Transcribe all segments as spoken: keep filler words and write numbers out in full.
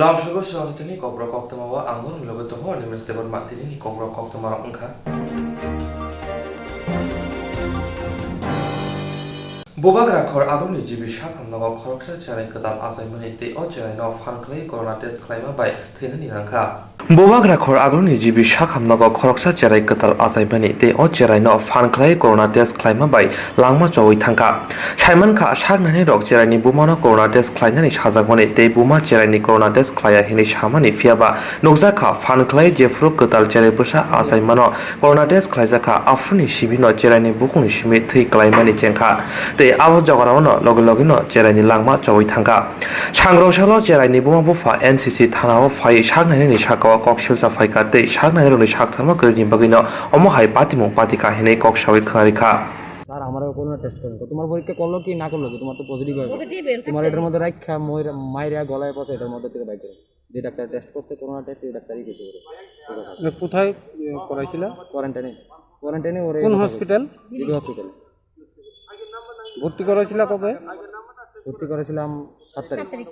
Lamsogo songtini kokrok koktwma o ang bono loge tongo, Animesh Debbarma. Tini ni kokrok koktwma rok wngkha. Bubagra khor agroni G B sakham nogo khoroksa cherai kwtal achaimani tei o cherai no phan khlai corona test khlaima bai thwinani nangkha. Bubagra khor agroni G B sakham nogo khoroksa cherai kwtal achaimani tei o cherai no phan khlai corona test khlaima bai langma chowi thangkha. Saimankha, saknainai rok cherai ni buma no corona test khlainani sajakmani tei buma cherai ni corona test khlaiya hinwi samani, phiyaba nukjakha phan khlai jephuru kwtal cherai bwsa achaimano corona test khlaijakha, aphuruni simi no cherai ni bukhukni simi thwi klaimani chengkha tei abo jogorao no logi logi no cherai ni langma chowi thangkha. Sangrong salo cherai ni buma bupha N C C thana o phai saknainai ni saka o kok silsa phaikha tei saknainai rok ni saktharma kwrwi ni bagwi no omo hai patimung patikha hinwi kok sawi khwnarikha. Sir, আমার কোনো টেস্ট করেন তো। তোমার পরীক্ষা করলো কি না করলো কি? তোমার তো পজিটিভ হয়েছে। পজিটিভ এর তোমার থাকতে এটার মধ্যে রাখা ময়রা মাইরা গলায় পচে এটার মধ্যে থেকে বাইর করো। যে ডাক্তার টেস্ট করছে করোনা টেস্ট, এই ডাক্তারই কিছু করে। ঠিক আছে। মানে কোথায়, এ, করাইছিলা? কোয়ারেন্টাইনে। কোয়ারেন্টাইনে ওরে কোন হসপিটাল? GB hospital. ভর্তি করাইছিলা কবে? ভর্তি করেছিলাম সাত তারিখ। সাত তারিখ।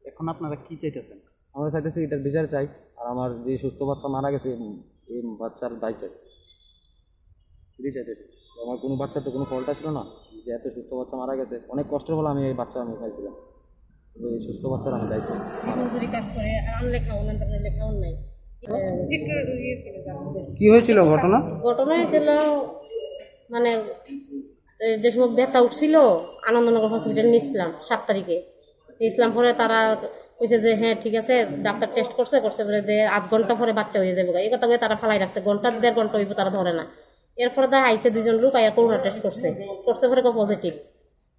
এখন আপনারা কি চাইতেছেন? আমরা চাইতেছি এটার বিচার চাই, আর আমার যে সুস্থ বাচ্চা মারা গেছে, এই বাচ্চার দায় চাই। এটাই চাইতেছি। আমার কোনো বাচ্চার তো কোনো ফল্ট ছিল না, যে এত সুস্থ বাচ্চা মারা গেছে, অনেক কষ্টের ফলে আমি এই বাচ্চা আমি পাইছিলাম। তো এই সুস্থ বাচ্চার আমি দায় চাই। মজুরি কাজ করে, আর আনলে খাওয়ান, আনলে খাওয়ান নাই। কি হয়েছিল ঘটনা? ঘটনা হয়েছিল, মানে, এ, যে সময় ব্যথা উঠছিল, আনন্দনগর হসপিটাল নিয়েছিলাম সাত তারিখে। নিয়েছিলাম পরে তারা কইছে যে, "হ্যাঁ, ঠিক আছে, ডাক্তার টেস্ট করছে, করছে পরে যে আধ ঘন্টা পরে বাচ্চা হয়ে যাবে।" এই কথা কয়ে তারা ফালাই রাখছে, ঘন্টা দেড় ঘন্টা হইব তারা ধরে না। এরপরে দেখা আইছে দুইজন লোক আইয়া করোনা টেস্ট করছে, করছে পরে পজিটিভ।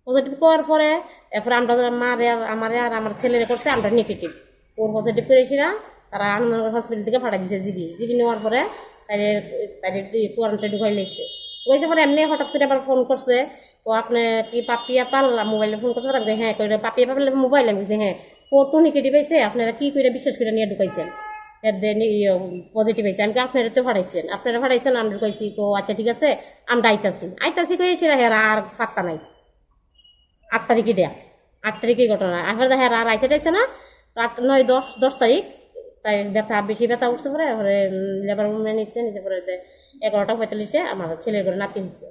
পজিটিভ করার পরে এরপরে আমরা যারা মারে আর আমারে আর আমার ছেলেরে করছে, আমরা নেগেটিভ। ওর পজিটিভ করেছিলাম, তারা আনন্দনগর হসপিটাল থেকে পাঠিয়ে দিছে জিবি। জিবি নেওয়ার পরে তাইলে, তাইলে কোয়ারেন্টাইন ঢুকাই লাইছে। ঢুকাইছে পরে এমনি হঠাৎ করে আবার ফোন করছে, "ও আপনি কি পাপিয়া পাল?" মোবাইলে ফোন করছে, আমি কই, "হ্যাঁ।" কইলে, "পাপিয়া পাল মোবাইল?" আমি কইছি, "হ্যাঁ।" "ও তো নেগেটিভ আইছে, আপনারা কি করে বিশ্বাস করে নিয়ে ঢুকাইছেন?" এর দে নি-, ইয়ে, পজিটিভ আইছে। আমি কই, "আপনারা তো পাঠাইছেন, আপনারা পাঠাইছেন, আমরা ঢুকাইছি।" তো আচ্ছা ঠিক আছে, আমরা আইতাছি। আইতাছি কই সেটা হেরা আর পাত্তা নাই। আট তারিখে দেয়া, আট তারিখে ঘটনা। আর দেখা আর আইসে টাইসে না, তো আট, নয়, দশ, দশ তারিখ, তাই ব্যথা, বেশি ব্যথা উঠছে পরে, পরে, উম, লেবার রুমে নিচ্ছে, নিতে পরে দে-, এগারোটা পঁয়তাল্লিশে আমার ছেলের ঘরে নাতি হয়েছে।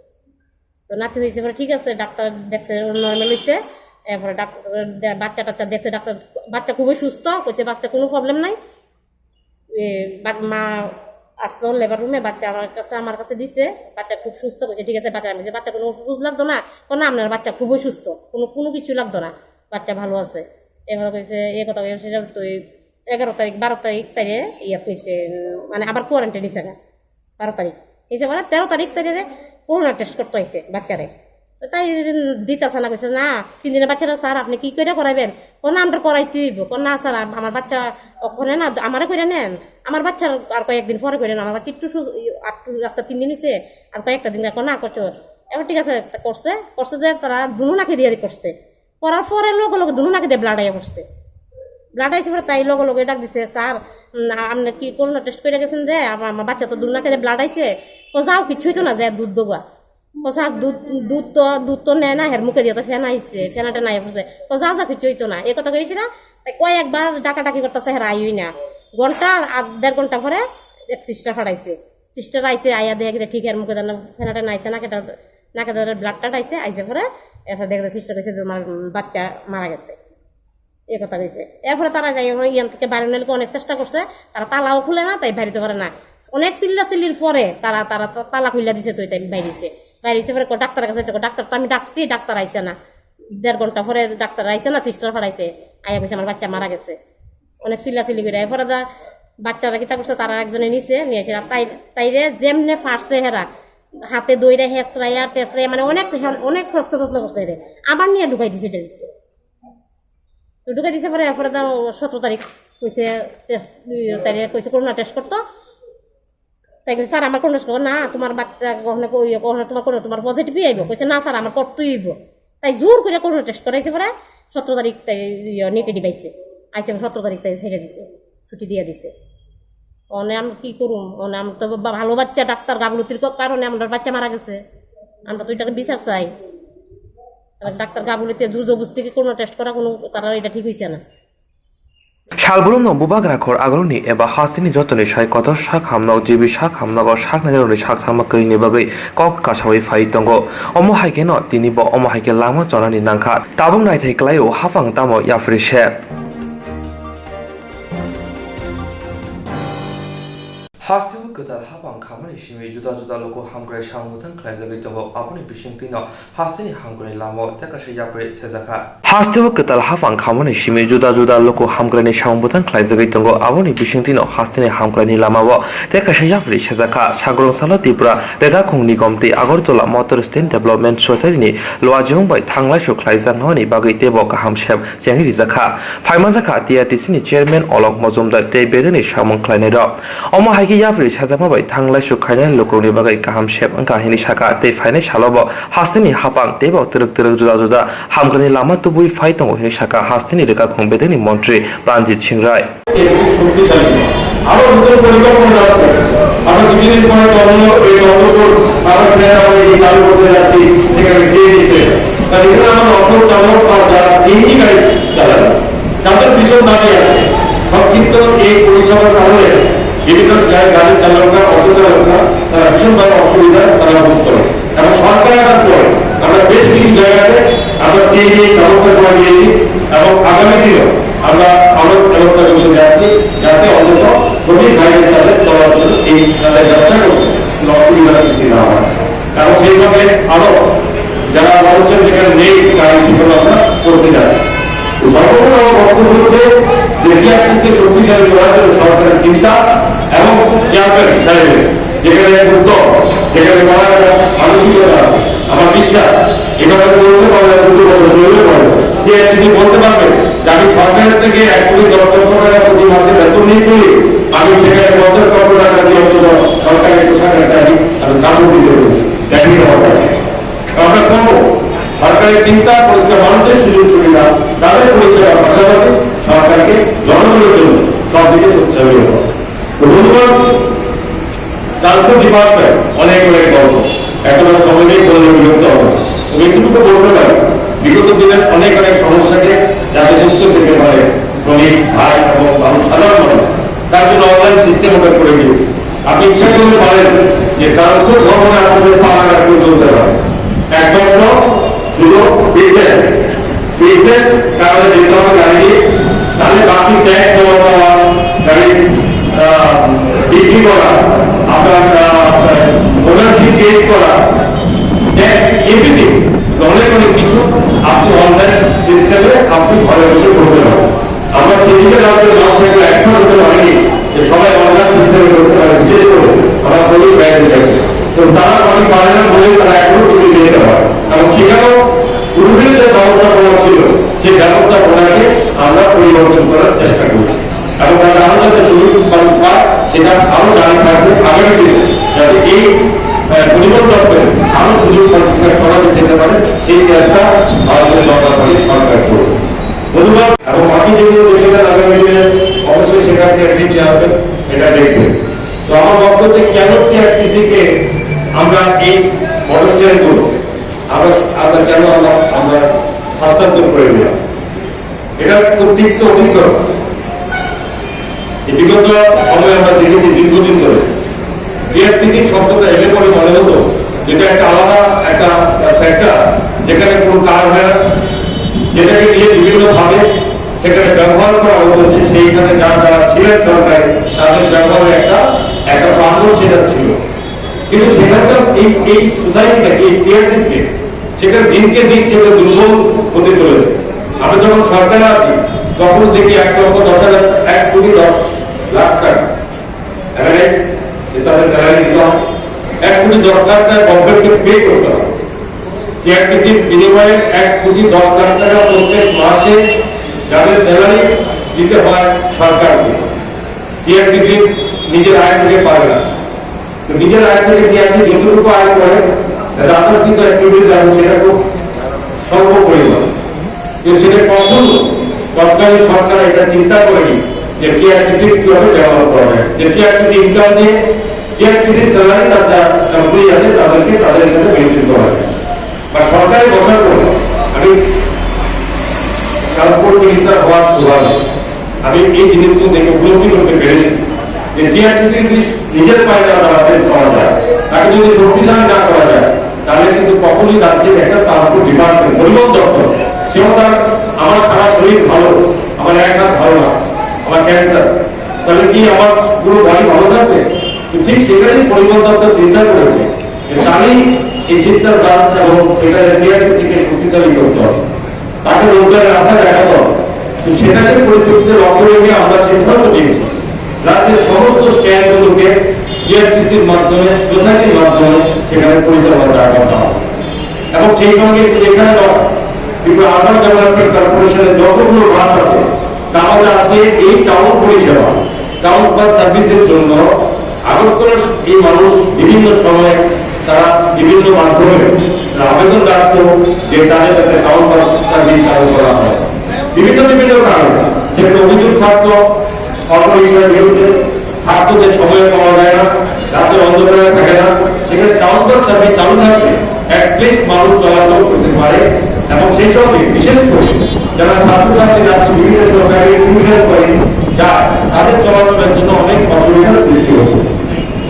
তো নাতি হয়েছে পরে ঠিক আছে, ডাক্তার দেখছে, নর্মাল হয়েছে। এরপরে ডাক্তার দে-, বাচ্চা টাচ্চা দেখছে, ডাক্তার, বাচ্চা খুবই সুস্থ, কইছে বাচ্চা কোনো প্রবলেম নাই। এ, বা-, মা আসলো লেবার রুমে, বাচ্চা আমার কাছে, আমার কাছে দিছে, বাচ্চা খুব সুস্থ, কইছে, "ঠিক আছে, বাচ্চা।" আমি কইছি, "বাচ্চা কোনো ওষুধ লাগতো না?" কো, "না, আপনার বাচ্চা খুবই সুস্থ, কোনো, কোনো কিছু লাগতো না, বাচ্চা ভালো আছে।" এভাবে কইছে, এ কথা কইছে, সেটা তো এই এগারো তারিখ, বারো তারিখ তাইরে ইয়া কইছে, উম, মানে আবার কোয়ারেন্টাইন নিছে না, বারো তারিখ। এই যে মানে তেরো তারিখ তাইরে করোনা টেস্ট করতে হয়েছে বাচ্চারে। তো তাই দিতাছে না, কইছে, "না, তিন দিনের বাচ্চাটা স্যার আপনি কি করে করাইবেন?" কো, "না, আমরা করাইতে হইব।" কো, "না স্যার, আম-, আমার বাচ্চা ওখানে না, আমারে করে নেন, আমার বাচ্চার আর কয়েকদিন পরে করে নেন, আমার বাচ্চা একটু সু-, ই, একটু আজকে তিন দিন হয়েছে, আর কয়েকটা দিন রাখো না করছো।" এবার ঠিক আছে, তা করছে, করছে যে তারা দুনো নাকি দিয়ে করছে। করার পরে লগে লগে দুনো নাকি দিয়ে ব্লাড আইয়া পড়ছে। ব্লাড আইসে পরে তাই লগে লগে ডাক দিছে, "স্যার, উম, আ-, আপনি কি করোনা টেস্ট করে গেছেন যে আমার, আমার বাচ্চা তো দুনো নাকি দিয়ে ব্লাড আইছে?" কো, "যাও, কিচ্ছু হইতো না, যায় দুধ দেওয়া।" কো, "স্যার, দুধ, দুধ তো, দুধ তো নেয় না, হের মুখে দিয়ে তো ফেনা আইছে, ফেনা টেনা আইয়া পড়ছে।" কো, "যা, যা, কিচ্ছু হইতো না।" এই কথা কইছি না, তাই কয়েকবার ডাকাডাকি করতেছে, হেরা আইই না। ঘন্টা আর দেড় ঘন্টা পরে এক সিস্টার ফাটাইছে। সিস্টার আইছে, আইয়া দেখে যে ঠিক এর মুখে যেন ফেনা টেনা আইছে, নাকে টা-, নাকে ধরে ব্লাড টাড আইছে, আইছে পরে এরপরে দেখে যে সিস্টার কইছে যে, "তোমার, উম, বাচ্চা মারা গেছে।" এই কথা কইছে। এরপরে তারা যাই হোক ইয়ান থেকে বাইরে নিলে অনেক চেষ্টা করছে, তারা তালাও খুলে না, তাই বাইরে তো পারে না। অনেক চিল্লা চিল্লির পরে তারা, তারা তো তালা খুলে দিছে, তো তাই বাইরে হইছে। বাইরে হইছে পরে কো ডাক্তারের কাছে, তো ডাক্তার তো আমি ডাকছি, ডাক্তার আইছে না। দেড় ঘন্টা পরে ডাক্তার আইছে না, সিস্টার ফাটাইছে, আইয়া কইছে, "আমার বাচ্চা মারা গেছে।" অনেক চিল্লাচিল্লি করে। এরপরে দা বাচ্চারা কিতা করছে, তারা একজনে নিছে, নিয়ে এসে তাই, তাইরে যেমনে ফাটছে হেরা, হাতে দইরা হেসরাইয়া টেসরাইয়া, মানে অনেক, অনেক প্রশ্ন টশ্ন করছে রে। আবার নিয়ে ঢুকাই দিছে এটার ভিতরে। তো ঢুকাই দিছে পরে, এরপরে দা সতেরো তারিখ কইছে টেস্ট, তাইরে কইছে করোনা টেস্ট করতো। তাই কইছে, "স্যার, আমার কোনো সমস্যা না, তোমার বাচ্চা কখনো কই, কখনো তোমার কোনো, তোমার পজিটিভই আইব।" কইছে, "না স্যার, আমার করতেই হইব।" তাই জোর করে করোনা টেস্ট করাইছে পরে সতেরো তারিখ তাই, ইয়ে, নেগেটিভ আইছে। আইছে সতেরো তারিখ তাই ছেড়ে দিছে, ছুটি দিয়ে দিছে। অনে আমি কি করুম? অনে আমি তো বা-, ভালো বাচ্চা, ডাক্তার গাফলতির ক-, কারণে আমার বাচ্চা মারা গেছে। আমরা তো এটাকে বিচার চাই। আর ডাক্তার গাফলতি জোর জবরদস্তি কি করোনা টেস্ট করা কোনো, তারা এটা ঠিক হইছে না। Salbrumno bubagra khor agoroni eba hasteni jotoni sai kotor sak hamnok jibi sak hamnogo sak nairokni sak tharma kwrwini bagwi kok kasawi phai tongo. Omo hai kheno tini bo omo hai khe lama chonani nangkha. Tabuk naithai kwlaio hapang tamo yapri se. Hasteo kwtal hapang khamani simi juda juda luku hamkrai samung bwthang khlaijagwi tongo, aboni bisingtwino hasteni hamkrai lamao tei kaisa yapri sejakha. Hasteo kwtal hapang khamani simi juda juda luku hamkraini samung bwthang khlaijagwi tongo, aboni bisingtwino hasteni hamkraini lamao tei kaisa yapri sejakha. Sagrong salo Tripura Rega Khung Nigom tei Agartala Motor Stand Development Society ni luajwng bai thanglaisu khlaijak nani bagwi teibo kaham sep chengwi rijak kha. Phaimanjak kha T R T C ni chairman Olok Mojumdar tei bedeni samung khlainairok. Omo hai khe yapri sajakma bai thanglaisu khainai lukurokni bagwi kaham sep wngkha hwnwi sakha tei phainai salo bo hasteni hapang teibo twrwk twrwk juda juda hamkrani lama tubui phai tongo hwnwi sakha hasteni rwkakhung bedeni montri Pranjit Singh Rai. শক্তিশালী। আরো নতুন পরিকল্পনা যাচ্ছে। আমরা কিছুদিন পরে চন্দ্র-, এই Chandrapur power plant আমরা এই চালু করতে যাচ্ছি, সেখানে সিএনজি স্টেশন। কারণ এখানে আমাদের অটো চালক বা যারা সিএনজি গাড়ি চালান, তাদের ভীষণ দাবি আছে। সংক্ষিপ্ত এই পরিষেবার কারণে বিভিন্ন গা-, গাড়ির চালকরা, অটো চালকরা তারা ভীষণভাবে অসুবিধার তারা ভোগ করে। এবং সরকার আসার পর আমরা বেশ কিছু জায়গাতে আমরা সিএনজি চালকদের জমা দিয়েছি এবং আগামী দিনেও আমরা আরো ব্যবস্থা করতে যাচ্ছি, যাতে অন্তত শ্রমিক ভাইদের তাদের চলার জন্য এই তাদের ব্যবসা করতে কোনো অসুবিধার সৃষ্টি না হয়। এবং সেই সঙ্গে আরো যারা মানুষের যেখানে নেই, তার এই জীবন আমরা করতে যাচ্ছি। তো সর্বপ্রথম আমার বক্তব্য হচ্ছে যে টিআরটিসিকে শক্তিশালী করার জন্য সরকারের চিন্তা এবং চেয়ারম্যান সাহেবের যেখানে উদ্যম, যেখানে করার একটা মানসিকতা আছে, আমার বিশ্বাস এভাবে চলতে পারলে দুটো বছর চলতে পারে। কে যদি বলতে পারবে যে আমি সরকারের থেকে এক কোটি দশ লক্ষ টাকা প্রতি মাসে বেতন নিয়ে চলি, আমি সেখানে পঞ্চাশ লক্ষ টাকা দিয়ে অন্তত সরকারের পোশাক একটা আমি, আমি সাপোর্ট দিতে পারি, দেখিয়ে দেওয়া পারি। আমরা করবো। সরকারের চিন্তা, পরিষ্কার মানুষের সুযোগ সুবিধা, তাদের পরিষেবার পাশাপাশি সরকারকে জনগণের জন্য সব দিকে শক্তিশালী হওয়া। তো বন্ধুগণ, ট্রান্সপোর্ট ডিপার্টমেন্ট অনেক অনেক বড়, এতটা সময় নেই, বললে বিরক্ত হবে। তবে এটুকু বলতে পারি, বিগত দিনের অনেক অনেক সমস্যাকে যাতে মুক্ত পেতে পারে শ্রমিক ভাই এবং মানুষ, সাধারণ মানুষ, তার জন্য অনলাইন সিস্টেম আমরা করে দিয়েছি। আপনি ইচ্ছা করলে পারেন যে ট্রান্সপোর্ট ভবনে আপনাদের পাড়া রাখতে চলতে পারে, একমাত্র শুধু ফিটনেস, ফিটনেস কারণে যেতে হবে গাড়ি নিয়ে, তাহলে বাকি ট্যাক্স জমা দেওয়া, গাড়ি, আহ, বিক্রি করা, আপনার, আহ, ওনারশিপ চেঞ্জ করা, ট্যাক্স, এভরিথিং, অনেক অনেক কিছু আপনি অনলাইন সিস্টেমে আপনি ঘরে বসে করতে পারেন। আমরা সেদিকে রাজ্যের মানুষ এগুলো এক্সপার্ট হতে পারেনি যে সবাই অনলাইন সিস্টেমে করতে পারে, বিশেষ করে আমরা শ্রমিক ভাইদের ক্ষেত্রে। তো তারা সঠিক পারে না বলেই তারা এখনো কিছু দিয়ে দেওয়া হয়। এবং সেখানেও পূর্বের যে ব্যবস্থাপনা ছিল, সেই ব্যবস্থাপনাকে আমরা পরিবর্তন করার চেষ্টা করছি। এবং তারা আরো যাতে সুযোগ মানুষ পায়, সেটা আরো জারি থাকবে আগামী দিনে, যাতে এই, আহ, পরিবর্তন করে আরো সুযোগ মানুষকে সমাজে যেতে পারে, সেই চেষ্টা ভারতের জনতা পার্টি সরকার করবে। ধন্যবাদ। এবং বাকি যেগুলো দেখে যান আগামী দিনে অবশ্যই সেখান থেকে চেয়ারম্যান এটা দেখবেন। তো আমার বক্তব্য হচ্ছে কেন টিআরটিসি কে আমরা এই মডেল করবো, আমরা, আমরা কেন আমরা, আমরা হস্তান্তর করে দিলাম, এটা অতিরিক্ত অভিজ্ঞতা। এই বিগত সময় আমরা দেখেছি দীর্ঘদিন ধরে টিআরটিসি শব্দটা এলে পরে মনে হতো যেটা একটা আলাদা একটা সেক্টর, যেখানে কোনো কাজ হয় না, যেটাকে নিয়ে বিভিন্নভাবে সেখানে ব্যবহার করা হতো, যে সেইখানে যারা যারা ছিলেন সরকারে তাদের ব্যবহারে একটা, একটা প্রাঙ্গণ সেটা ছিল। কিন্তু সেখানকার এই, এই সোসাইটিটা, এই টিআরটিসি সেটা দিনকে দিন সেটা দুর্বল হতে চলেছে। আমরা যখন সরকারে আসি তখন দেখি এক লক্ষ দশ হাজার, এক কোটি দশ লাখ টাকা অ্যাভারেজ যে তাদের স্যালারি দিতে হয়, এক কোটি দশ লাখ টাকা গভর্নমেন্টকে পে করতে হয়। টিআরটিসির বিনিময়ে এক কোটি দশ লাখ টাকা প্রত্যেক মাসে যাদের স্যালারি দিতে হয় সরকারকে। টিআরটিসি নিজের আয় থেকে পারে না। তো নিজের আয় থেকে টিআরটিসি যতটুকু আয় করে, রাজস্ব কিছু অ্যাক্টিভিটিজ আছে, সেটা খুব স্বল্প পরিমাণ। কিন্তু সেটা কখনো তৎকালীন সরকার এটা চিন্তা করেনি যে টিআরটিসি কিভাবে ডেভেলপ করা যায়, যে টিআরটিসি ইনকাম দিয়ে টিআরটিসি স্যালারি তার যা এমপ্লয়ি আছে তাদেরকে তাদের সাথে মেনটেন করা যায়। বা সরকারি বসার পর আমি ট্রান্সপোর্ট মিনিস্টার হওয়ার সুবাদে আমি এই জিনিসগুলো দেখে উপলব্ধি করতে পেরেছি যে টিআরটিসি যদি নিজের পায়ে না দাঁড়াতে পারা যায়, তাকে যদি শক্তিশালী না করা যায়, তাহলে কিন্তু কখনোই তার যে একটা তার উপর ডিমান্ড করে পরিবহন দপ্তর, সেও তার আমার সারা শরীর ভালো, আমার এক হাত ভালো না, আমার ক্যান্সার, তাহলে কি আমার পুরো বডি ভালো থাকবে? তো ঠিক সেটাই পরিবহন দপ্তর চিন্তা করেছে যে তাহলেই এই সিস্টার ব্রাঞ্চ এবং এখানে টিআরটিসি কে শক্তিশালী করতে হবে। তাকে রোজগারের রাস্তা দেখাতে হবে। তো সেটাকে পরিপ্রেক্ষিতে লক্ষ্য রেখে আমরা সিদ্ধান্ত নিয়েছি রাজ্যের সমস্ত স্ট্যান্ডগুলোকে বিআরটিসির মাধ্যমে, সোসাইটির মাধ্যমে সেখানে পরিচালনা করা হবে। এবং সেই সঙ্গে শুধু এখানে নয়, ত্রিপুরা আরবান ডেভেলপমেন্ট কর্পোরেশনের যতগুলো বাস আছে, তারা চাচ্ছে এই টাউন পরিষেবা, টাউন বাস সার্ভিসের জন্য আগরতলার এই মানুষ বিভিন্ন সময় তারা বিভিন্ন মাধ্যমে আবেদন রাখতো যে তাদের যাতে টাউন বাস সার্ভিস চালু করা হয়। বিভিন্ন বিভিন্ন কারণে সেখানে অভিযোগ থাকতো অটো রিক্সার বিরুদ্ধে, থাকতো যে সময় পাওয়া যায় না, রাতে অন্ধকারে থাকে না, সেখানে টাউন বাস সার্ভিস চালু থাকলে অ্যাটলিস্ট মানুষ চলাচল করতে পারে। এবং সেই সঙ্গে বিশেষ করে যারা ছাত্রছাত্রী যাচ্ছে বিভিন্ন সরকারি টিউশন করে যায়, তাদের চলাচলের জন্য অনেক অসুবিধার সৃষ্টি হতো।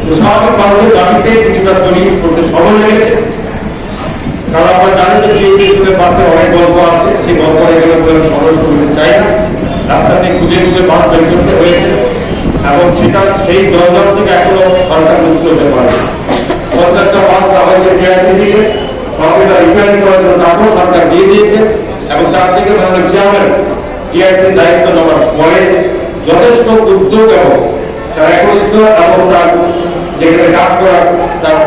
তো স্বাভাবিক মানুষের দাবিতে কিছুটা তৈরি করতে সময় লেগেছে। কারণ আমরা জানি যে টিএমপি স্কুলের পাশে অনেক গল্প আছে, সেই গল্প এখানে বলে আমি সমালোচনা করতে চাই না। রাস্তাতে খুঁজে খুঁজে বাস বের করতে হয়েছে এবং সেটা সেই জঞ্জাল থেকে এখনো সরকার মুক্ত হতে পারে। পঞ্চাশটা বাস দেওয়া হয়েছে টিআরটিসি কে, সরকার রিপেয়ারিং করার জন্য তারপর সরকার দিয়ে দিয়েছে এবং তার থেকে মাননীয় চেয়ারম্যান টিআরটিসির দায়িত্ব নেওয়ার পরে যথেষ্ট উদ্যোগ এবং তার একনিষ্ঠ এবং তার যেখানে কাজ করার তার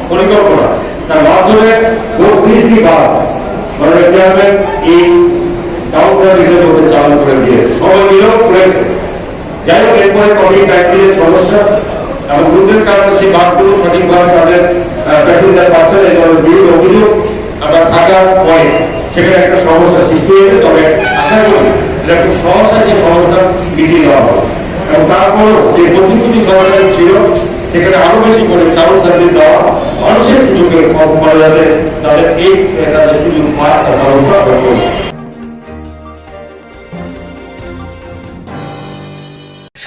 পরিকল্পনা, তার মাধ্যমে বত্রিশটি বাস মাননীয় চেয়ারম্যান এই কাউন্টার হিসেবে ওদের চালু করে দিয়েছে। সময় নিয়েও করেছে। যাই হোক, এরপরে কোভিড নাইন্টিনের সমস্যা এবং দুর্যোগের কারণে সেই বাসগুলো সঠিকভাবে তাদের প্যাসেঞ্জার পাচ্ছে না, এই ধরনের বিভিন্ন অভিযোগ আমরা থাকার পরে সেখানে একটা সমস্যা সৃষ্টি হয়েছে। তবে আশা করি এটা খুব সহজে সেই সমস্যা মিটিয়ে দেওয়া হবে এবং তারপরও যে প্রতিশ্রুতি সরকারের ছিল সেখানে আরো বেশি করে কারণ তাদের দেওয়া, মানুষের সুযোগে কম করা যাবে, তাদের এই তাদের সুযোগ পায় তা পালন করা হবে।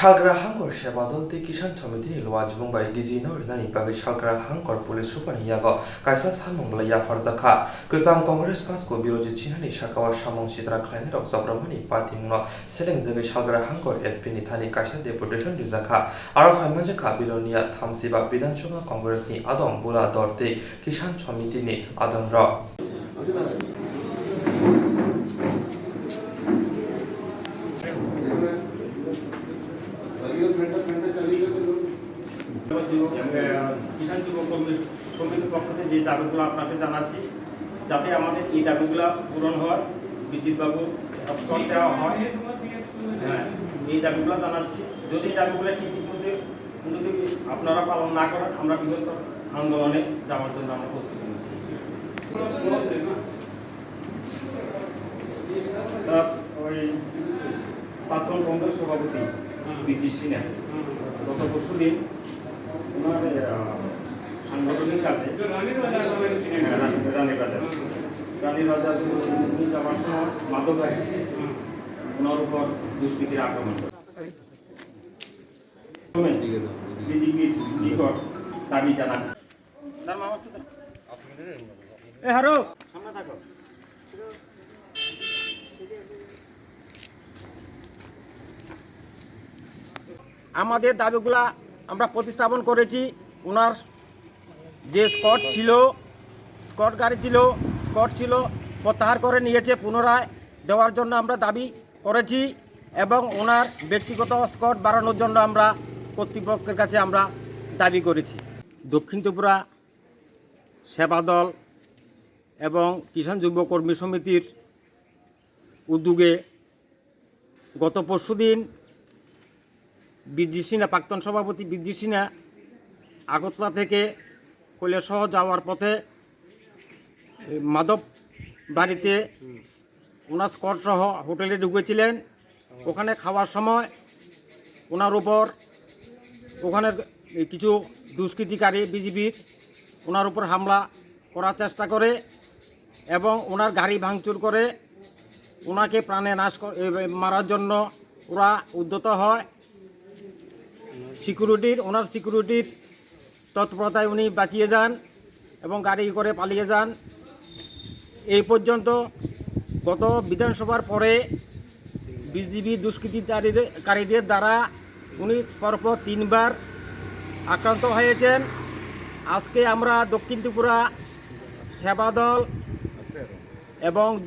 Salgra Hangkor Seba Dol tei Kisan Samiti ni luachibung bai D G no rinani bagwi Salgra Hangkor Police Super ni yago kaisa samung belai yapharjak kha. Kwcham Congress Pasko Birojit Sinha ni saka o samung sitra khlainai rok Chabromani patimung no selengjagwi Salgra Hangkor S P ni thani kaisa deputation rijak kha. Aro phaimanjak kha Bilonia thamsiba Bidhan Sabha Congress ni adong Bula Dor tei Kisan Samiti ni adong rok. যুবক, এম, এ, কিষাণ যুব কর্মী সমিতির পক্ষ থেকে যে দাবিগুলো আপনাকে জানাচ্ছি, যাতে আমাদের এই দাবিগুলো পূরণ হয়, বিজিতবাবু স্কট দেওয়া হয়। হ্যাঁ, এই দাবিগুলো জানাচ্ছি। যদি এই দাবিগুলো ঠিক ঠিক মতো যদি আপনারা পালন না করেন, আমরা বৃহত্তর আন্দোলনে যাওয়ার জন্য আমরা প্রস্তুতি নিচ্ছি। স্যার, ওই প্রাক্তন কংগ্রেস সভাপতি বিদ্যুৎ সিনহা গত পরশু দিন ওনার, আহ, সাংগঠনিক কাজে, হ্যাঁ, রানী, রানীর বাজার, রানীর বাজার উনি যাওয়ার সময় মাদক ওনার উপর দুষ্কৃতীরা আক্রমণ করে। বিজেপির নিকট দাবি জানাচ্ছি। এ হারো, সামনে থাকো। আমাদের দাবিগুলা আমরা প্রতিস্থাপন করেছি। ওনার যে স্কট ছিল, স্কট গাড়ি ছিল, স্কট ছিল, প্রত্যাহার করে নিয়েছে, পুনরায় দেওয়ার জন্য আমরা দাবি করেছি এবং ওনার ব্যক্তিগত স্কট বাড়ানোর জন্য আমরা কর্তৃপক্ষের কাছে আমরা দাবি করেছি। দক্ষিণ ত্রিপুরা সেবা দল এবং কিষাণ যুব কর্মী সমিতির উদ্যোগে গত পরশুদিন বিদ্যুৎ সিনহা, প্রাক্তন সভাপতি বিদ্যুৎ সিনহা আগরতলা থেকে কৈলাসহর যাওয়ার পথে মাধব বাড়িতে ওনার স্কট সহ হোটেলে ঢুকেছিলেন। ওখানে খাওয়ার সময় ওনার উপর ওখানে কিছু দুষ্কৃতিকারী বিজিবির ওনার উপর হামলা করার চেষ্টা করে এবং ওনার গাড়ি ভাঙচুর করে ওনাকে প্রাণে নাশ কর-, এ, মারার জন্য ওরা উদ্যত হয়। সিকিউরিটির, ওনার সিকিউরিটির তৎপরতায় উনি বাঁচিয়ে যান এবং গাড়ি করে পালিয়ে যান। এই পর্যন্ত গত বিধানসভার পরে বিজিবি দুষ্কৃতিকারীদের কারীদের দ্বারা উনি পরপর তিনবার আক্রান্ত হয়েছেন। আজকে আমরা দক্ষিণ ত্রিপুরা সেবা দল এবং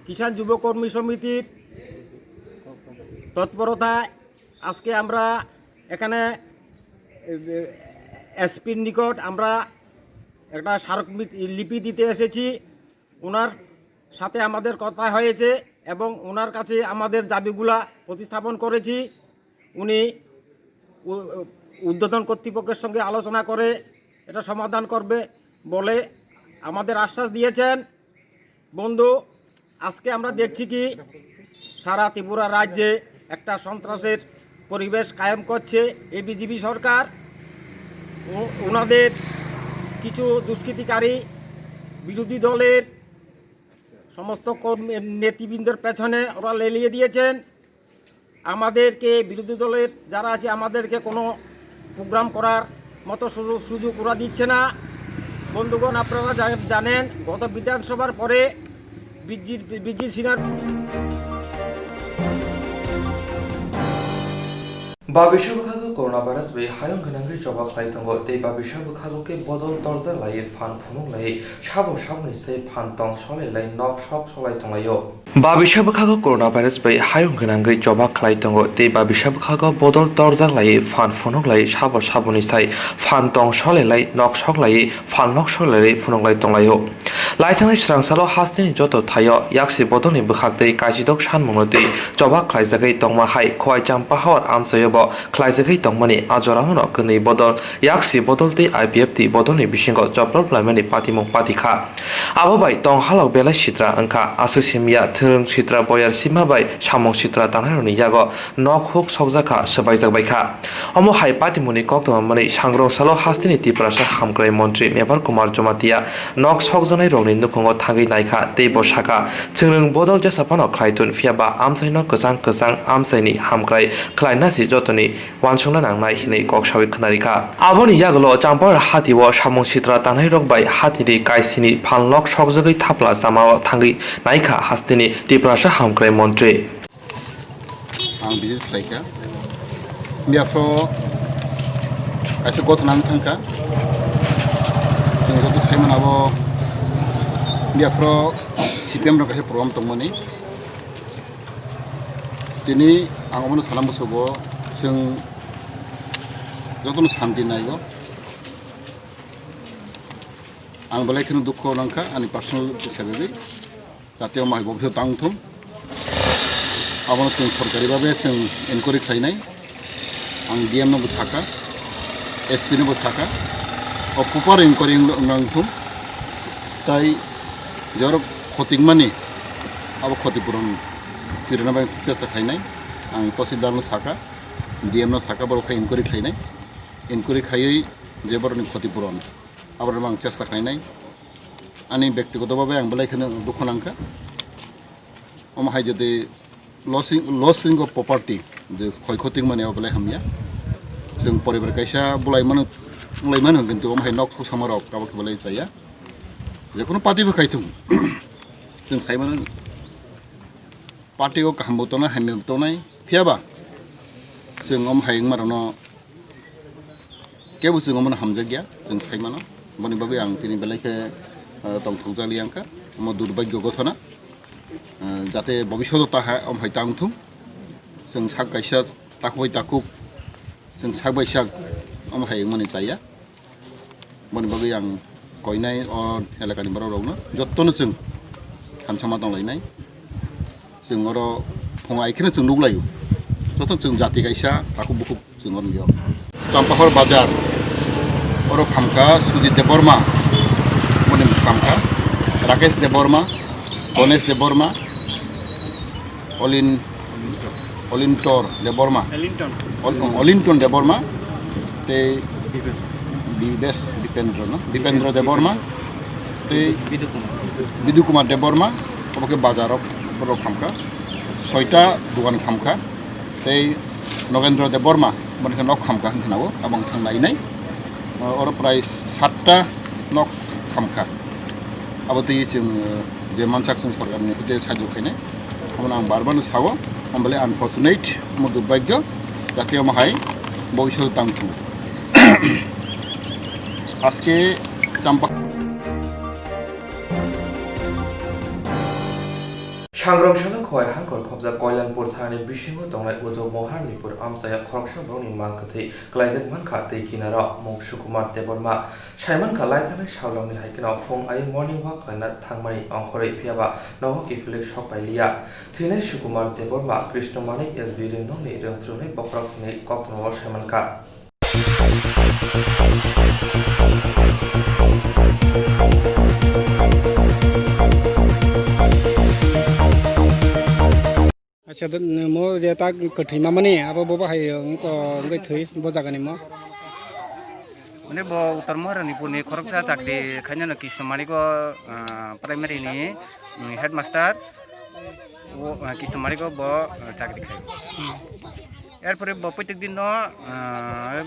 কিষাণ যুব কর্মী সমিতির তৎপরতায় আজকে আমরা এখানে এসপির নিকট আমরা একটা স্মারক লিপি দিতে এসেছি। ওনার সাথে আমাদের কথা হয়েছে এবং ওনার কাছে আমাদের দাবিগুলা প্রতিস্থাপন করেছি। উনি উ- ঊর্ধ্বতন কর্তৃপক্ষের সঙ্গে আলোচনা করে এটা সমাধান করবে বলে আমাদের আশ্বাস দিয়েছেন। বন্ধু, আজকে আমরা দেখছি কি সারা ত্রিপুরা রাজ্যে একটা সন্ত্রাসের পরিবেশ কায়েম করছে এই বিজেপি সরকার। ও- ওনাদের কিছু দুষ্কৃতিকারী বিরোধী দলের সমস্ত কর্মী নেতৃবৃন্দের পেছনে ওরা লেলিয়ে দিয়েছেন। আমাদেরকে, বিরোধী দলের যারা আছে, আমাদেরকে কোনো প্রোগ্রাম করার মতো সুযোগ সুযোগ ওরা দিচ্ছে না। বন্ধুগণ, আপনারা জা- জানেন, গত বিধানসভার পরে বিজির বিজির সিনহার Babisa bwkhago coronavirus bai hayung gwnangwi choba khlai tongo tei babisa bwkhago khe bodol torjak laiwi phan phunuk laiwi sabo saboni sai phan tong solai lai nok sok solai tonglaio. Babisa bwkhago coronavirus bai hayung gwnangwi choba khlai tongo tei babisa bwkhago bodol torjak laiwi phan phunuk laiwi sabo saboni sai phan tong solai lai nok sok laiwi phan nok solai lai phunuk lai tonglaio. Laithangnai swrangsalo hasteni joto thaio yaksi bodolni bwkhak tei kaichidok sanmungno tei choba khlaijagwi tongma hai Khowai Champahor amchaio bo khlaijagwi tongmani a jorao no kwnwi bodol, yaksi bodol tei I P F T bodolni bisingo choplop laimani patimung pati kha. Abo bai tong halok belai sitra wngkha, aswk simiya, thwrwng sitra, boyar sima bai samung sitra tangnairokni yago nok huk sokjak kha, swbaijak bai kha. Omo hai patimungni koktwma manwi sangrong salo hasteni Tiprasa hamkrai montri Mebar Kumar Jamatia nok sokjaknairokni nukhungo thangwi naikha tei bo sakha, chwngno bodol jesa phano khlai thun, phiya ba amchaino kwchang kwchang amchaini hamkrai khlaina se jotoni uansukna nangnai hinwi kok sawi khwnarikha. Aboni yagulo Champahor hatio samung sitra tangnairok bai hatini kaisini phalnok sokjagwi thapla chamao thangwi naikha hasteni Tiprasa hamkrai montri. Ang visit khlaikha. Biaphro kaisa gothona wng thangkha. Chwng joto saimano abo biaphro C P M rok kaisa program tongmani. Tini ang omono sana musugo, chwng jotono santi naigo. Ang belai kheno dukho nangkha ani personal hisabegwi. Jate omo hai bo khe tang thung. Abono chwng sorkari babe chwng enquiry khlainai. Ang D M no bo saka, S P no bo saka. O proper enquiry wng nang thung. Tai jorok khotikmani abo khoti puron twirana bai chesta khlainai. Ang tahsildar no saka, D M no saka, borok khe enquiry khlainai. Enquiry khaiwi je borokni khoti puron aborok ang chesta khlainai. Ani bektigoto babe ang belai kheno dukho nangkha. Omo hai jodi loss, loss ringo property, je khoi khoti mani abo belai hamya. Chwng poribar kaisa bulai mano, bulai mano, kintu omo hai nok sok sama rok abo khe belai chaya. Jekhunu party bo khai thung. Chwng sai mano party o kaham bo tongnai, hamya bo tongnai. Phiya ba chwng omo hai wngma rokno kebo chwng omono hamjakya, chwng sai mano. Boni bagwi ang tini belai khe, ah, tongthokjak li ang kha. Omo durbagyo gothona. Ah, jate bobishoto ta ha, om hai ta wngthung. Chwng sak kaisa takhuk bai takhuk, chwng sak bai sak om hai wngmani chaya. Boni bagwi ang koinai o elakani borok rokno jottono chwng thansa ma tonglainai. Chwng oro phung ai kheno chwng nukhlaio. Joto chwng jati kaisa takhuk bukhuk chwng oro nukya. Champahor bazar, oro khamkha Sujit Debbarma, boni khamkha Rakesh Debbarma, Ganesh Debbarma, Olin, Olintor Debbarma, Ellington. Ol-, Olinton Debbarma, tei Bibesh Dipendra, no? Dipendra Debbarma, tei Bidu Kumar. Bidu Kumar Debbarma, obo khe bazar o borok khamkha, soita dogan khamkha, Ei Nogendra Debbarma, boni khe nok khamkha hwn khwnao, abang thang nainai. Oro prai satta nok khamkha. Abo twi chwng, eh, je mansak chwng sorkarni hoite sajwk khainai. Abono ang bar bar no sao, omo le unfortunate, omo durbhagyo, jati omo hai bobisot tang thung. Aske champa. Sangrong sangrong khowai hangkor khopjak Koilanpur thanani bisingo tongnai Uto Moharnipur amchaya khoroksa borokni mang kwthwi klaijak mankha tei kinaro mung Sukumar Debbarma. Saimankha laithanai salrokni hai kheno phung ayo morning walk khlaina thangmani ongkhorwi phiyaba nogo kiphilwi sok pailiya. Thwinai Sukumar Debbarma Krishna Manik S B ringnokni rwngthwrwngnai bokhorok hinwi koktwmao saimankha. Acha, mo je ta kwthwi mamani, abo bo bahai wngko wngwi thwi bo jagani mo. Mane bo Uttor Maharani purni khoroksa chakri khainano Krishna Manik o, ah, primary ni, mm, headmaster. O, ah, Krishna Manik o bo, ah, chakri khai. Hmm. Erpore bo proitek din no, ah,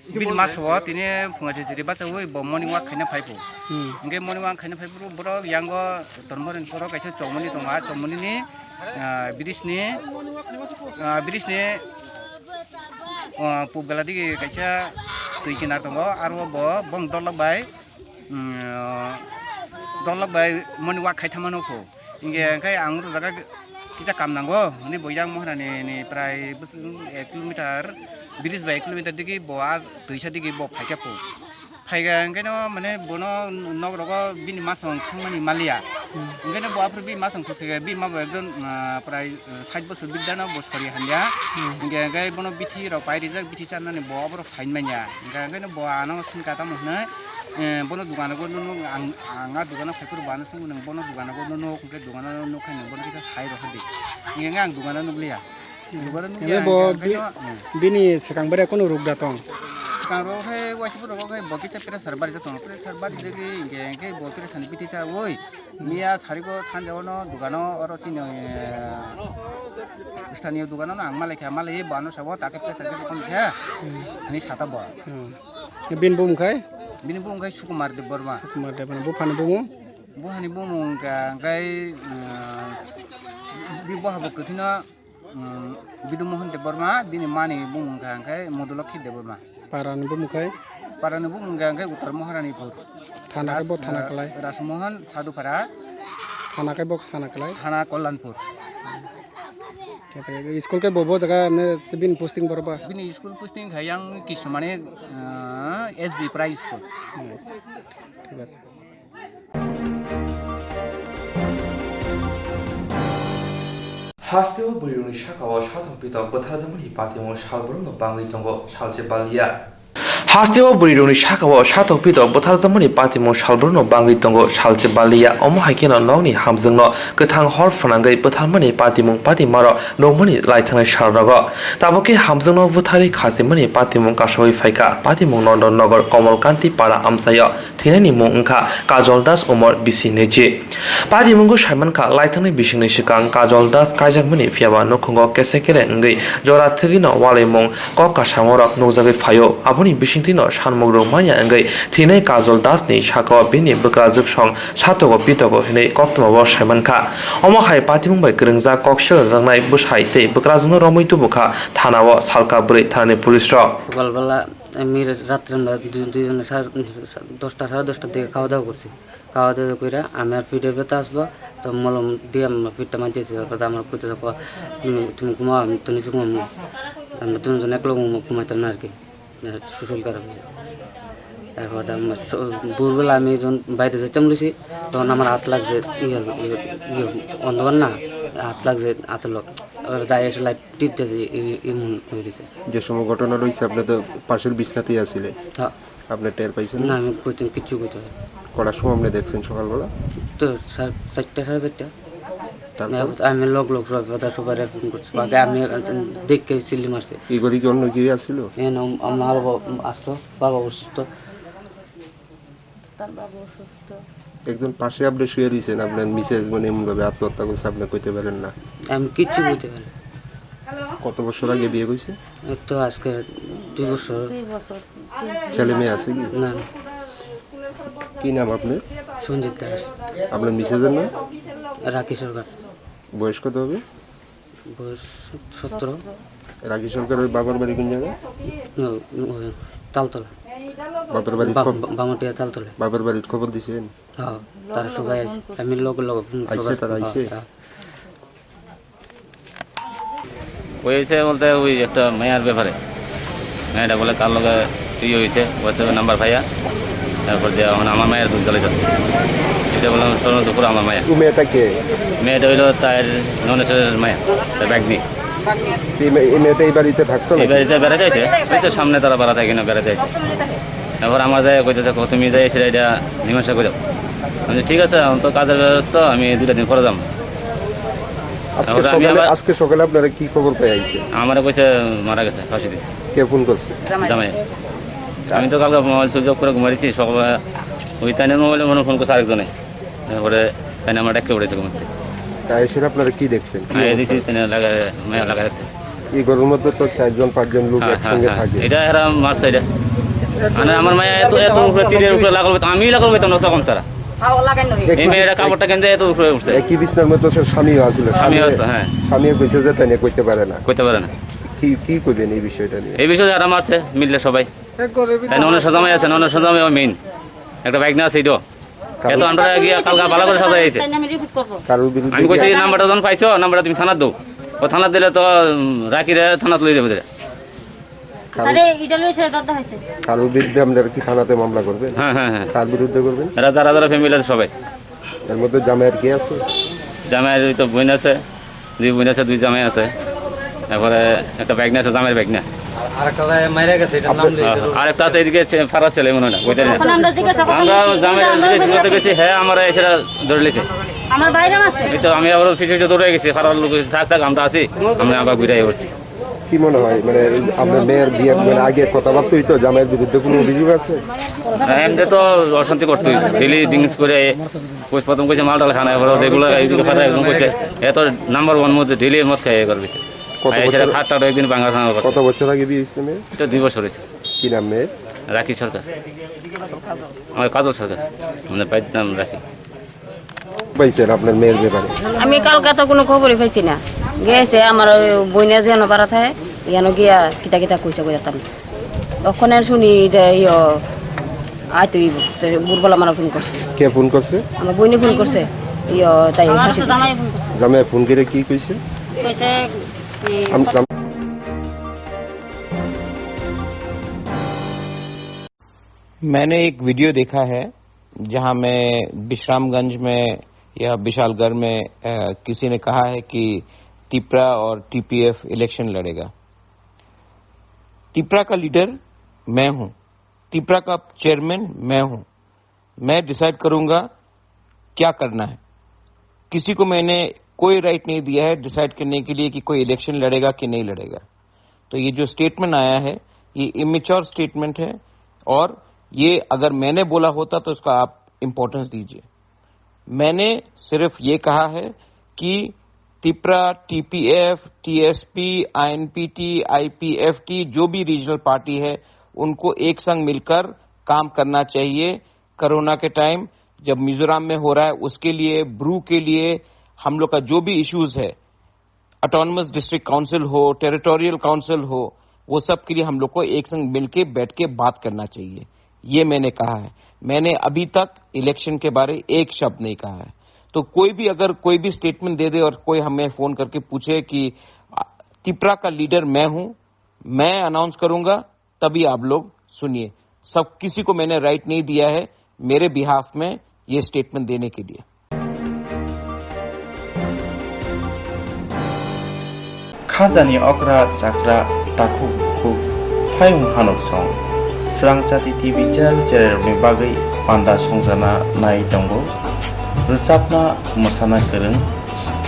bini masa o tini phunga chiri bachawi bo morning walk khaina phai phu. Hmm. Hingke morning walk khaina phai phuru borok yango Uttor Maharani poro kaisa chomoni tongo, a chomoni ni, ah, bridge ni, ah, bridge ni, ah, pubela digi kaisa twi kinar tongo, aro bo bong dolok bai, mm, dolok bai morning walk khai thangmano phu. Hingke hingke ang oro jaga kisa kam nango, hwnwi bo yang Maharani ni prai bwswk ek kilometer, bridge bai ek kilometer digi bo a twisa digi bo phaikha phu. Phaikha hingke no mane bono nok rogo bini masong thangmani maliya. Hmm. Hingke no bo aphuru bini masong khus khe bini ma bo ekjon, ah, prai, ah, sait bosor bidda no bo sori hamya. Hmm. Hingke hingke bono bithi rok pai rijak, bithi charnani bo oborok sain manya. Hingke hingke no bo ano singka tamo hwnwi, eh, bono dogano go nunu ang, ang a dogano phai phuru bo ano songwi nang bono dogano go nunu hingke dogano nukha nang bono kisa sai rw hadi. Hingke ang dogano nukliya. Dogano nukliya, hingke bo hingke bi-, no, hmm. Bini swkang bwrwi kunu ruk da tong? Swkang rok khe waisa borok khe bo kisa pressure bari jak tongo, pressure bari jagwi hingke hingke bo pressure ni bithi cha oi. Miya sariko sanja ono dogano oro chini, eh, staniyo dogano ang malai kha, malai bo ano sabo take pressure khe kon khe. Hmm. Ani sata bo. Hmm. Bini bumung khai? Bini bumung khai Sukumar Debbarma. Sukumar Debbarma. Buphani bumung? Buphani bumung hingka hingkai, eh, bi buha bo kwthwino, mm, Bidu Mohan Debbarma, bini mani bumung hingka hingkai Modulokhi Debbarma. Parani bumung khai? Parani bumung hingka hingkai Uttor Maharanipur. Thana khe bo Ras-, thana eh, kwlai? Rasmohan Sadhupara. Thana khe bo thana kwlai? Thana Kollanpur. School khe bo, bo jaga, bini posting boro ba? Bini school posting khai yang Kismane, eh, S B Primary School. Acha, thik ache. Hasteo bwrwirokni sakao satok pitok bwtharjakmani patimung salbrumno bangwi tongo, salse baliya. Hasteo bwrwirokni sakao satok pitok bwtharjakmani patimung salbrumno bangwi tongo, salse baliya. Omo hai kheno nokni hamjwngno kwthang hor phwnangwi bwtharmani patimung patimarok nukmani laithangnai salrogo. Tabuk khe hamjwngno bwtharwi khachimani patimung kasawi phaikha. Patimung Nondon Nogor Komol Kanti Para amchaio. Thwinaini mung wngkha Kajol Das, umor bisi niji. Patimungo saimankha, laithangnai bisingni swkang Kajol Das kaijakmani phiyaba nukhungo kese kere wngwi jora thwgwino walaimung kok kasamorok nukjagwi phaio. Aboni bisingtwino sanmukrok manya wngwi thwinai Kajol Das ni sakao bini bwkrajwk song satogo pitogo hinwi koktwmabo saimankha. Omo hai patimung bai kwrwngjak kok selajaknai bwsai tei bwkrajwkno romwi tubukha thanao salka bwrwi thanani police rok. Sokal bela Em, রাত্রে আমরা দুই-, দুইজনে সাড়ে, দশটা, সাড়ে দশটার দিকে খাওয়া দাওয়া করছি। খাওয়া দাওয়া করে আমি আর ফিরে ফিরতে আসলো, তো মলম দিয়ে আমরা ফিরটা মারতেছি। তারপর তো আমার কইতে থাকো, "তুমি, তুমি ঘুমাও, আমি তো নিচে ঘুমাবো।" আমরা দুজন একলো ঘুম-, ঘুমাইতাম না আর কি, এ, শরীর খারাপ হয়েছে। এরপর তো আমরা স-, ভোরবেলা আমি যখন বাইরে যাইতাম বলেছি, তখন আমার হাত লাগছে, ইয়ে, ইয়ে, ইয়ে, অন্ধকার না, হাত লাগছে, হাতের লোক। ওরা দাঁড়িয়ে এসে লাইট টিপ দিয়ে দিয়ে এই, এই মন হয়ে গেছে। যে সময় ঘটনা রয়েছে, আপনি তো পাশের বিছনাতেই আছিলেন। হ্যাঁ। আপনি টের পাইছেন না? না, আমি কইতাম কিচ্ছু কইতে পারি না। কটার সময় আপনি দেখছেন সকালবেলা? তো সা-, চারটা, সাড়ে চারটা। তারপর? আমি, আমি লগ লগ সব কথা সবাই ফোন করছি। বাকি আমি দেখে চিল্লি মারছে। এই ঘরে কি অন্য কেউ আসছিল? এ না, আমার বাবা আসতো, বাবা অসুস্থ। তার বাবা অসুস্থ। একজন পাশে আপনি শুয়ে রয়েছেন, আপনার মিসেস মানে এমনভাবে আত্মহত্যা করছে, আপনি কইতে পারেন না। আমি কিচ্ছু কইতে পারি না। কত বছর আগে বিয়ে হয়েছে? এই তো আজকে দুই বছর। দুই বছর। ছেলে মেয়ে আছে কি? না, না। কি নাম আপনার? সঞ্জিত দাস। আপনার মিসেসের নাম? রাখি সরকার। বয়স কত হবে? বয়স সতেরো। রাখি সরকারের বাবার বাড়ি কোন জায়গায়? ও, ও, তালতলা। বাপের বাড়ির বা-, খব-, বা-, বামুটিয়া তালতলা। বাপের বাড়ির খবর দিছেন? হ্যাঁ, তার সবাই আছে। আমি লগে লগে ফোন আইছে, করি। তারা আইছে? হ্যাঁ, হ্যাঁ। ওই হয়েছে বলতে ওই একটা মেয়ের ব্যাপারে, মেয়েটা বলে কার লগে তুই হয়েছে, WhatsApp-এ নাম্বার পাইয়া, তারপর দিয়ে এখন আমার মায়ের দুধ জ্বালাইতেছে। এটা বললাম, শোনো দুপুর আমার মায়া। ও মেয়েটা কে? মেয়েটা হইলো তার ননেশের মায়া, তার ব্যাগনি। এই মে-, এই মেয়েটা এই বাড়িতে থাকতো এই নাকি? বাড়িতে বেড়াতে আছে, এই তো সামনে তারা বেড়াতে কিনা বেড়াতে আছে। তারপর আমার যায় কইতেছে, "কো তুমি যাই সেটা এটা মীমাংসা করে দাও।" আমি বলছি, "ঠিক আছে, আমি তো কাজের ব্যস্ত, আমি দুইটা দিন পরে যাবো।" আজকে ওরা আমি সকালে, আবার আজকে সকালে আপনারা কি খবর পেয়ে আইছেন? আমারে কইছে মারা গেছে, ফাঁসি দিছে। কে ফোন করছে? জামাই। আমি তো কালকে মোবাইল সুইচ অফ করে ঘুমাইছি, সকালে ওই তাইনের মোবাইলে মনে হয় ফোন করছে আরেকজনে। তারপরে তাই আমার ডাক্কে উঠেছে ঘুমাতে। তাই এসে আপনারা কি দেখছেন? কি হ্যাঁ, এই অবস্থা? দেখছি তাই লাগা, মেয়ে লাগা আছে। এই ঘরের মধ্যে তো চারজন পাঁচজন লোক হ্যাঁ, হ্যাঁ, একসঙ্গে হ্যাঁ। থাকে। এটা এরা মারছে এটা। মানে আমার মায়া এত, এত উপরে, টিনের উপরে লাগাল হইতো, আমি লাগাল হইতো না, কম ছাড়া। এই মেয়েরা কাপড়টা কিনতে এত উপরে উঠছে। একই বিছনার মধ্যে সে স্বামীও আছিল। স্বামীও স্বামী, আসতো, হ্যাঁ। স্বামীও কইছে যে তাই নিয়ে কইতে পারে না। কইতে পারে না। কি, কি কইবেন এই বিষয়টা নিয়ে? এই বিষয়ে যারা মারছে, মিললে সবাই। তাই ননের সাজামাই আছে, ননের সাজামাই মেইন। একটা বাইক না আছে, এই তো। এত আমরা গিয়া কালকা ভালো করে সাজাই আইছে। তাই আমি রিপোর্ট করবো। কারোর বিরুদ্ধে আমি কইছি, কি "এই নাম্বারটা যখন পাইছো, নাম্বারটা তুমি থানাত দাও।" ও থানাত দিলে তো, উম, রাকিরে থানাত লই যাবে। কারো আরে, এটা লইছে, এটা তো হয়েছে। কারোর বিরুদ্ধে আপনারা কি থানাতে মামলা করবেন? হ্যাঁ, হ্যাঁ, হ্যাঁ। কার বিরুদ্ধে করবেন? এরা যারা যারা ফ্যামিলি আছে সবাই। এর মধ্যে জামাইয়ের কে আছে? জামাইয়ের ওই তো বোন আছে, দুই বোন আছে, দুই জামাই আছে। তারপরে একটা বাইক নিয়ে আছে, জামাইয়ের বাইক না। আর আরেকটা জায়গায় মারা গেছে, এটার নাম আপনি লইতে হবে। আর একটা আছে এদিকে ছে-, ফারা ছেলে মনে হয় না, ওইটা না। এখন আমরা জিজ্ঞাসা করতে আমরা গেছি, জামাইয়ের আমরা জিজ্ঞেস করতে গেছি, হ্যাঁ, আমার এসে ধরে নিছে। আমার বাইরে আছে। এই তো আমি আবার অফিসে এসে দৌড়ে গেছি, ফারার লোক এসে, "থাক, থাক, আমরা আছি, আমরা আবার ঘুরে আসছি।" কি মনে হয়, মানে, এই আপনার মেয়ের বিয়ের, মানে, আগে কথাবার্তা হইতো, জামাইয়ের বিরুদ্ধে কোনো অভিযোগ আছে? হ্যাঁ, এমনি তো অশান্তি করতোই, ডেইলি ড্রিঙ্কস করে, প্রথম কইছে মাল টাল খানা, এবার রেগুলার এই দিকে ফাটা একদম কইছে, এত নাম্বার ওয়ান মধ্যে ডেইলি মদ খায় এ করবে। কত আর এছাড়া বছর, খাট টাট একদিন বাংলা খানা করছে। কত বছর আগে বিয়ে হয়েছে মেয়ের? এটা দুই বছর হয়েছে। কি নাম মেয়ের? রাখি সরকার। আমার কাজল সরকার, মানে, ভাইয়ের নাম রাখি। পাইছেন আপনার মেয়ের ব্যাপারে? আমি কালকে তো কোনো খবরই পাইছি না। গেছে আমার ওই বইনে যেন পারা থাকে, যেন গিয়া কিতা কিতা কইছে কইতাম। ওখানে শুনি যে ইয়ো, আয় তুই, তো বুরবলা মারা ফোন করছে। কে ফোন করছে? আমার বইনে ফোন করছে। ইয়ো, তাই ফাঁসি দিছে। জামাই ফোন করে কি কইছে? কইছে, আম-, আম- मैंने एक वीडियो देखा है, जहां में विश्रामगंज में या विशालगढ़ में, अ, किसी ने कहा है कि तिपरा और टीपीएफ इलेक्शन लड़ेगा। तिपरा का लीडर मैं हूं, तिपरा का चेयरमैन मैं हूं, मैं डिसाइड करूंगा क्या करना है। किसी को मैंने कोई राइट नहीं दिया है डिसाइड करने के लिए कि कोई इलेक्शन लड़ेगा कि नहीं लड़ेगा। तो ये जो स्टेटमेंट आया है, ये इमेच्योर स्टेटमेंट है, और ये अगर मैंने बोला होता तो उसका आप इंपॉर्टेंस दीजिए। मैंने सिर्फ ये कहा है कि तिपरा, टीपीएफ, टीएसपी, आईएनपीटी, आईपीएफटी, जो भी रीजनल पार्टी है, उनको एक संग मिलकर काम करना चाहिए। कोरोना के टाइम जब मिजोरम में हो रहा है, उसके लिए, ब्रू के लिए, हम लोग का जो भी इश्यूज है, ऑटोनमस डिस्ट्रिक्ट काउंसिल हो, टेरिटोरियल काउंसिल हो, वो सब के लिए हम लोग को एक संग मिलके बैठ के बात करना चाहिए, ये मैंने कहा है। मैंने अभी तक इलेक्शन के बारे एक शब्द नहीं कहा है। तो कोई भी अगर कोई भी स्टेटमेंट दे दे और कोई हमें फोन करके पूछे कि, "आ, तिपरा का लीडर मैं हूं, मैं अनाउंस करूंगा, तभी आप लोग सुनिए।" सब किसी को मैंने राइट नहीं दिया है मेरे बिहाफ में ये स्टेटमेंट देने के लिए। Khajani okra chakra takhuk bukhuk phaiyung hanok song. Srang Chati T V channel chererokni bagwi panda songjana nai tongo. Rwchapna mwsana kwrwng,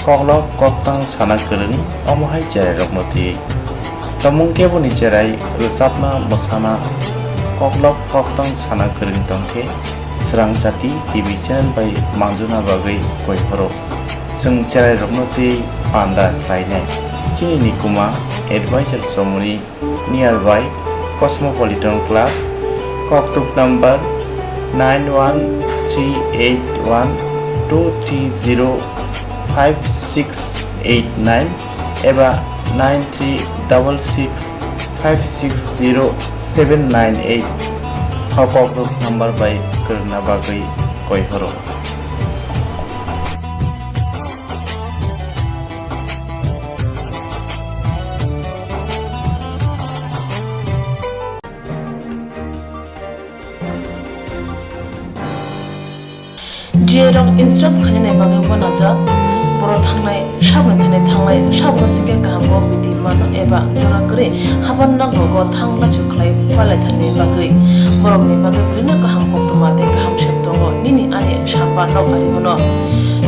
koklop koktang sana kwrwng, omo hai chererokno twi. Tomung keboni cherai rwchapna mwsana koklop koktang sana kwrwng tongkhe Srang Chati T V channel bai manjuna bagwi koi phoro. Chwng cherairokno twi panda khlainai. Chini Nikuma Advisor Chomoni, nearby Cosmopolitan Club, koktuk number nine one three eight one two three zero five six eight nine eba nine three double six five six zero seven nine eight. O koktuk number bai kwrwngna bagwi koi horo. G A rok insurance khainani bagwi uanajak, borok thangnai sabni thani thangnai sabno singkhe kaham bo bithi mano eba jora kwrwi haban nok rogo thang lachu khlai palai thani bagwi. Borokni bagwi belino kaham koktwma tei kaham sep tongo nini ani samba nok ari bono.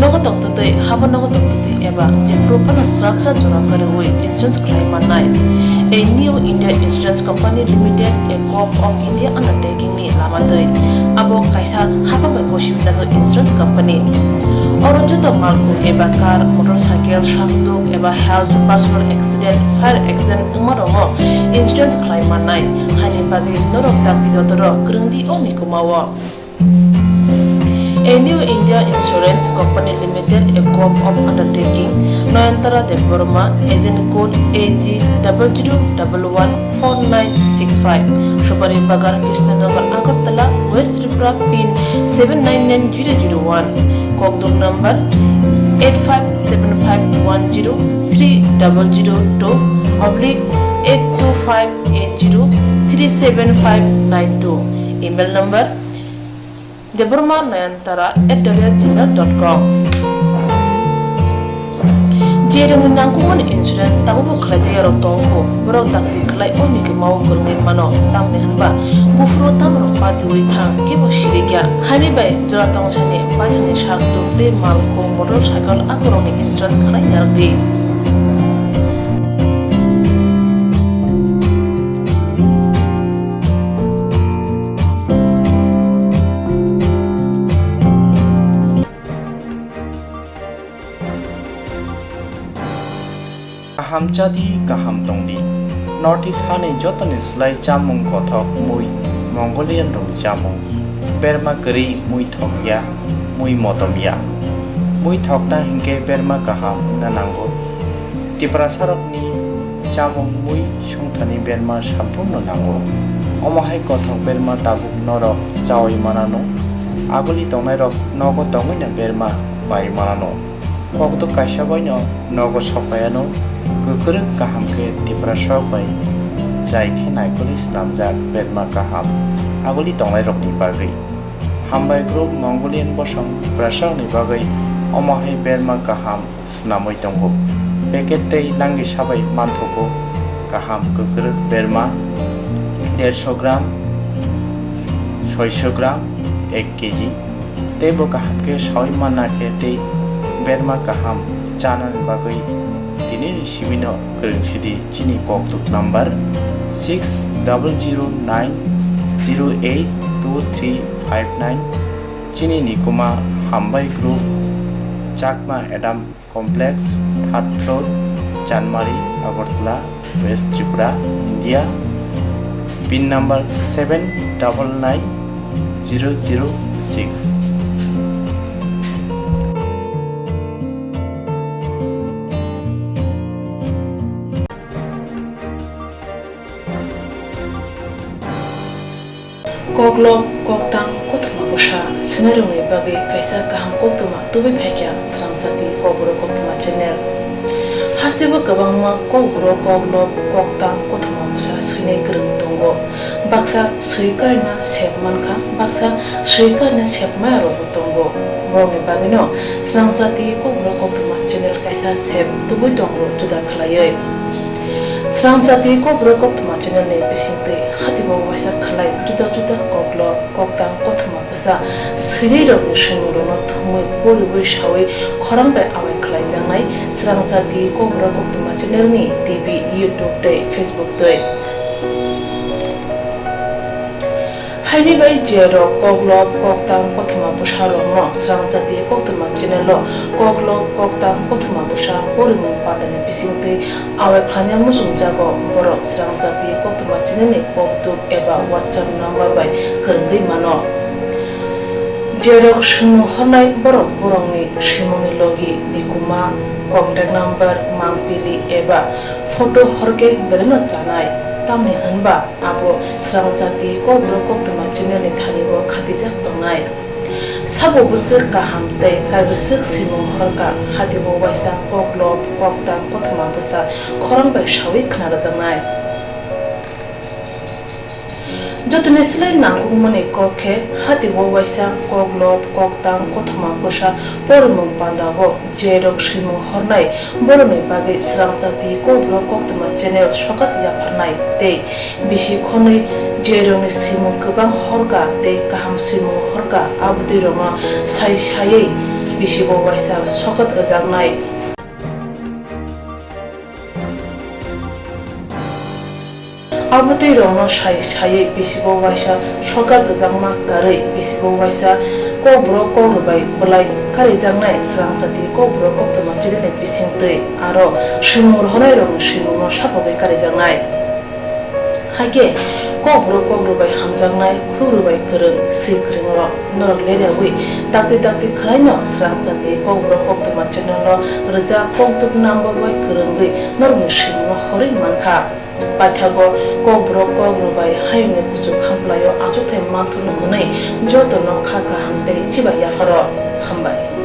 Nogo tongtwtwi, habo nogo tongtwtwi eba jephuru phano srapsa jora kwrwi insurance khlai mannai. A New India Insurance Company Limited, a Gov of India undertaking ni lama twi. Abo kaisa hapang bai gosi wngjak insurance company. Oro joto malkhung eba car, motorcycle, sakduk eba health, personal accident, fire accident wngma rokno insurance khlai mannai. Haini bagwi norok dakti dotoro kwrwng di o mikuma o. A New India Insurance Company Limited, a Gov of undertaking, Nayantara Debbarma, agent code A G double zero double one four nine six five, Supari Bagan, Krishnanagar, Agartala, West Tripura, pin seven nine nine zero zero one, kokduk number eight five seven five one zero three double zero two oblique eight two five eight zero three seven five nine two, email number Debbarma Nayantara at the rate gmail dot com. Jerokni nangkukmani insurance tabukbo khlaijak yarok tongo, borok dakti khlai o mikima o kwrwngwi mano, tamni hwnba buphuru tamrok patiwi thang kebo sirikya. Haini bai jora tongsani paithakni sak tuk tei malkhung motorcycle akorokni insurance khlai yarwkdi. Kaham chadi, kaham tongdi. North East hani jotoni slai chamung kothok mui Mongolian rokni chamung. Berma kwrwi mui thokya, mui motomya. Mui thokna hinkhe berma kaham wngna nango. Tiprasarokni chamung mui songthani berma samphurno nango. Omo hai kothok berma tabuk norok chaui manano. Aguli tongnairok nogo tongwino berma pai manano. Kokduk kaisa baino nogo sokpaiano kwkrwk kaham khe Tiprasarok bai jai khe naikolwi snamjak berma kaham aguli tongnairokni bagwi. Hambai group Mongolian bosong Tiprasarokni bagwi omo hai berma kaham snamwi tongo. Packet tei nangni sabai manthogo kaham kwkrwk berma derso gram, soiso gram, ek kg. Tei bo kaham khe saui manna khe tei berma kaham chanani bagwi tinini simino kwrwng sidi chini kokduk number six double zero nine zero eight two three five nine. Chini Nikuma Hambai Group, Chakma Adam Complex, third floor, Chanmari, Agartala, West Tripura, India. Pin number seven double nine zero zero six. Koklob, koktang, kothoma bwsa swinairokni bagwi kaisa kaham koktwma tubui phaikha Srangchati Kokborok Koktwma channel. Hasteo kwbangma kokborok, koklob, koktang, kothoma bwsa swinai kwrwng tongo. Baksa swi karina sep mankha, baksa swi karina sep maya rokbo tongo. Borokni bagwino Srangchati Kokborok Koktwma channel kaisa sep tubui tongo juda khwlaiwi. Srangchati Kokborok Koktwma channel ni bisingtwi hatibo waisa khwlai juda juda koklob, koktang, kothoma bwsa swinai rokni swimung rokno thumwi poriwi sawi khorang bai awai khwlaijaknai Srangchati Kokborok Koktwma channel ni T V, YouTube tei Facebook twi. Haini bai je rok koklop koktang kothoma bwsa rokno Srangchati koktwma channel o koklop koktang kothoma bwsa porimung pandani bisingtwi awai khlaina muchungjago, borok Srangchati koktwma channel ni kokduk eba WhatsApp number bai kwrwngwi mano. Je rok swimung hornai borok borokni swimungni logi, nikuma, contact number, mangpili eba photo horkhe belaino chanai, tamni hwnba abo Srangchati kokborok koktwma channel ni thani o khatijak tongnai. Sabo bwswk kaham tei kaibwswk swimung horkha, hati o waisa koklop koktang kothoma bwsa khorang bai sawi khna rwjaknai. Jotoni slai nangkukmani kok khe, hati o waisa koklop koktang kothoma bwsa porimung panda o je rok swimung hornai borokni bagwi Srangchati kokborok koktwma channel sokat yapharnai tei bisi khonwi je rokni swimung kwbang horkha tei kaham swimung horkha, abotwi rokno sai saiwi bisi o waisa sokat rwjaknai. Abotwi rokno sai saiwi bisi o waisa sokat rwjakma karwi bisi o waisa kokborok kokrwbai bwlai karijaknai Srangchati kokborok koktwma channel ni bisingtwi aro swimung rohornai rokni swimungno sapogwi karijaknai. Haikhe kokborok kokrwbai hamjaknai, khukrwbai kwrwng, swi kwrwng rok norok leriawi dakti dakti khwlaino Srangchati kokborok koktwma channel o rwjak kokduk number bai kwrwngwi norokni swimungno horwi mankha. Paithago kokborok kokrwbai hayungni kuchuk khamplaio achukthai manthurno hwnwi jotono kha kaham tei chibai yapharo. Hambai.